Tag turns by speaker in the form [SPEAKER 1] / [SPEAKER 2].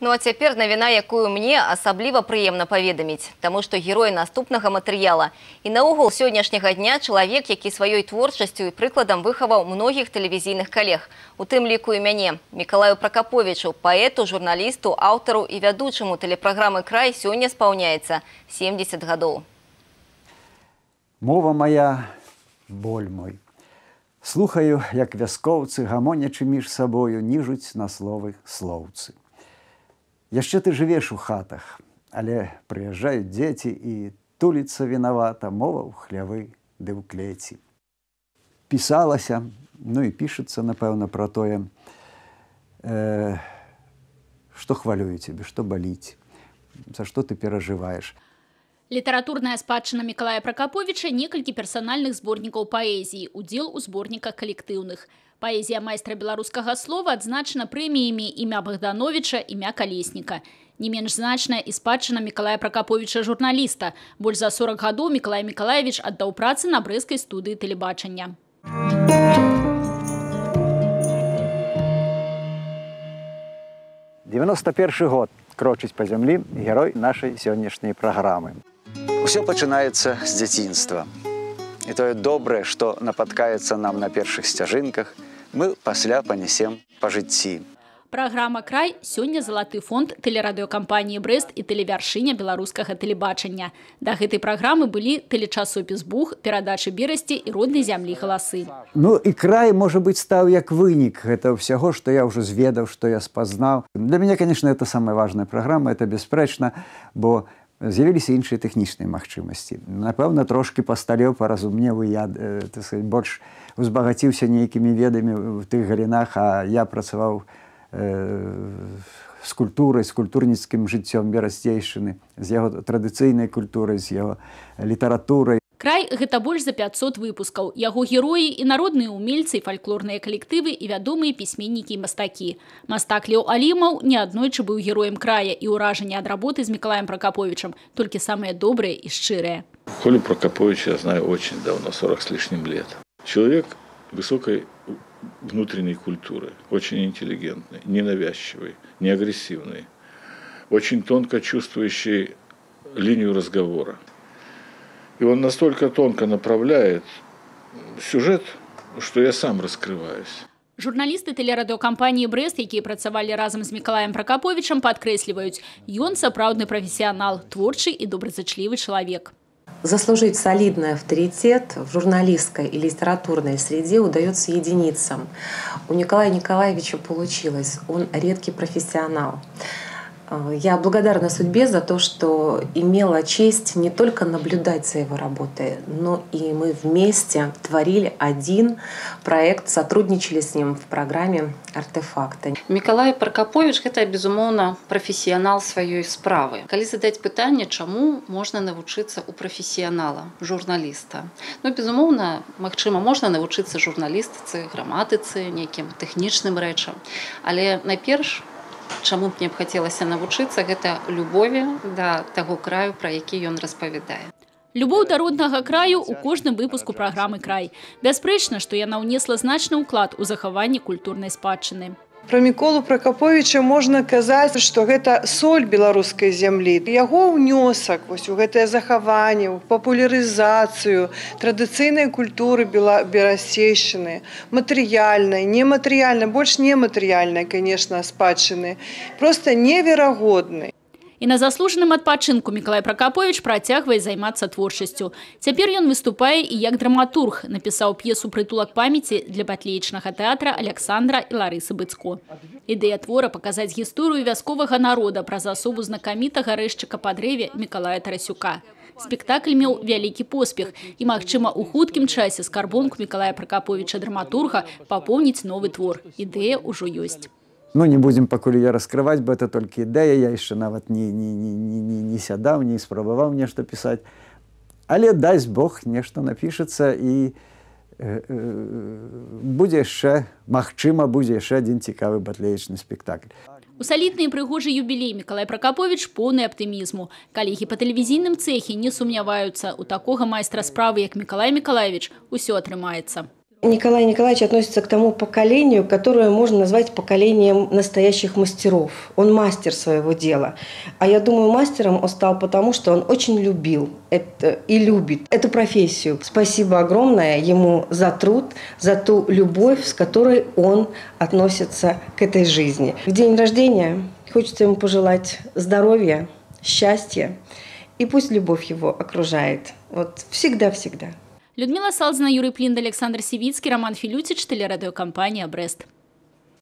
[SPEAKER 1] Ну а цяпер навіна, якую мне асабліва прыемна паведаміць, таму што герой наступнага матэрыяла і наогул сённяшняга дня чалавек, які сваёй творчасцю і прыкладам выхаваў многіх тэлевізійных калег, у тым ліку і мяне, Мікалаю Пракаповічу, паэту, журналісту, аўтару і вядучаму тэлепраграмы «Край» сёння спаўняецца 70 гадоў.
[SPEAKER 2] Мова моя, боль мой. Слухаю, як вяскоўцы, гамонячы між сабою, ніжуць на словы слоўцы. Яшчэ ты жывеш у хатах, але прыязджаюць дзеці і туліцца вінавата мова ў хлявы ды ў клеці. Пісалася, ну і пішацца, напэўна, пра тое, што хвалюе цябе, што баліць, за што ты перажываеш.
[SPEAKER 3] Літаратурная спадчына Мікалая Пракаповіча – некалькі персанальных зборнікаў паэзіі, удзел у зборніках калектыўных. Паэзія майстра беларускага слова адзначана прэміямі імя Багдановіча, імя Калесніка. Не менш значная і спадчына Мікалая Пракаповіча журналіста. Больш за 40 гадоў Мікалай Мікалаевіч аддаў працы на брэсцкай студыі тэлебачання.
[SPEAKER 2] 91 год крочыць па зямлі герой нашай сённяшняй праграмы. Усё пачынаецца з дзяцінства. І тое добрае, што напаткаецца нам на першых сцяжынках, мы пасля панясем па жыцці.
[SPEAKER 3] Праграма «Край» сёння залаты фонд тэлерадыёкампаніі «Брэст» і тэлевяршыня беларускага тэлебачання. Да гэтай праграмы былі тэлечасопіс «Буг», перадачы «Берасці» і «Роднай зямлі галасы».
[SPEAKER 2] Ну і «Край», можа быць, стаў як вынік гэтага ўсяго, што я ўжо зведаў, што я спазнаў. Для мяне, конечно, это самая важная праграма, это бясспрэчна, бо з'явіліся іншыя тэхнічныя магчымасці. Напэўна, трошкі пасталеў, паразумнеў, і я, так сказать, больш узбагаціўся нейкімі ведамі ў тых галінах, а я працаваў з культурай, з культурніцкім жыццём Берасцейшчыны, з яго традыцыйнай культурай, з яго літаратурай.
[SPEAKER 3] «Край» – гэта больш за 500 выпускаў. Яго героі і народныя умельцы, і фальклорныя калектывы, і вядомыя пісьменнікі і мастакі. Мастак Леў Алімаў неаднойчы быў героем края, і ўражанне ад работы з Мікалаем Пракаповічам толькі самыя добрыя і шчырыя.
[SPEAKER 4] Колю Прокоповича я знаю очень давно, 40 с лишним лет. Человек высокой внутренней культуры, очень интеллигентный, ненавязчивый, не агрессивный, очень тонко чувствующий линию разговора. И он настолько тонко направляет сюжет, что я сам раскрываюсь.
[SPEAKER 3] Журналісты тэлерадыёкампаніі «Брэст», якія працавалі разам з Мікалаем Пракаповічам, падкрэсліваюць, ён сапраўдны прафесіянал, творчы і добразычлівы чалавек.
[SPEAKER 5] Заслужить солидный авторитет в журналистской и литературной среде удается единицам. У Николая Николаевича получилось. Он редкий профессионал. Я благодарна судьбе за то, что имела честь не только наблюдать за его работой, но и мы вместе творили один проект, сотрудничали с ним в программе «Артефакты».
[SPEAKER 6] Мікалай Пракаповіч – гэта, безумоўна, прафесіянал сваёй справы. Калі задаць пытанне, чаму можна навучыцца ў прафесіянала, журналіста? Ну, безумоўна, магчыма, можна навучыцца журналістыцы, граматыцы, нейкім тэхнічным рэчам. Але найперш, чаму б мне б хацелася навучыцца, гэта любові да таго краю, пра які ён распавядае.
[SPEAKER 3] Любоў да роднага краю ў кожным выпуску праграмы «Край». Бясспрэчна, што яна ўнесла значны ўклад у захаванне культурнай спадчыны.
[SPEAKER 7] Пра Міколу Пракаповіча можна казаць, што гэта соль беларускай зямлі. Яго ўнёсак вось у гэтае захаванне, у папулярызацыю традыцыйнай культуры Берасцейшчыны, матэрыяльнай, нематэрыяльнай, больш нематэрыяльнай, конечно, спадчыны, проста неверагодны.
[SPEAKER 3] І на заслужаным адпачынку Мікалай Пракаповіч працягвае займацца творчасцю. Цяпер ён выступае і як драматург. Напісаў п'есу «Прытулак памяці» для батлеечнага тэатра Аляксандра і Ларысы Быцко. Ідэя твора паказаць гісторыю вясковага народа праз асобу знакамітага рэзчыка па дрэве Мікалая Тарасюка. Спектакль меў вялікі поспех і, магчыма, у хуткім часе скарбонку Мікалая Пракаповіча драматурга папоўніць новы твор. Ідэя ўжо ёсць.
[SPEAKER 2] Ну, не будзем пакуль яе раскрываць, бо это толькі ідэя, я яшчэ нават не сядаў, не спрабаваў нешта пісаць. Але дасць Бог, нешта напішацца і будзе яшчэ, магчыма, будзе яшчэ адзін цікавы батлеечны спектакль.
[SPEAKER 3] У салідны і прыгожы юбілей Мікалай Пракаповіч поўны аптымізму. Калегі па тэлевізійным цэхе не сумняваюцца, у такога майстра справы, як Мікалай Мікалаевіч, усё атрымаецца.
[SPEAKER 8] Николай Николаевич относится к тому поколению, которое можно назвать поколением настоящих мастеров. Он мастер своего дела. А я думаю, мастером он стал потому, что он очень любил это и любит эту профессию. Спасибо огромное ему за труд, за ту любовь, с которой он относится к этой жизни. В день рождения хочется ему пожелать здоровья, счастья, и пусть любовь его окружает. Вот всегда-всегда.
[SPEAKER 3] Людмила Салзина, Юрий Плинд, Александр Сивицкий, Роман Филютич, телерадиокомпания «Брест».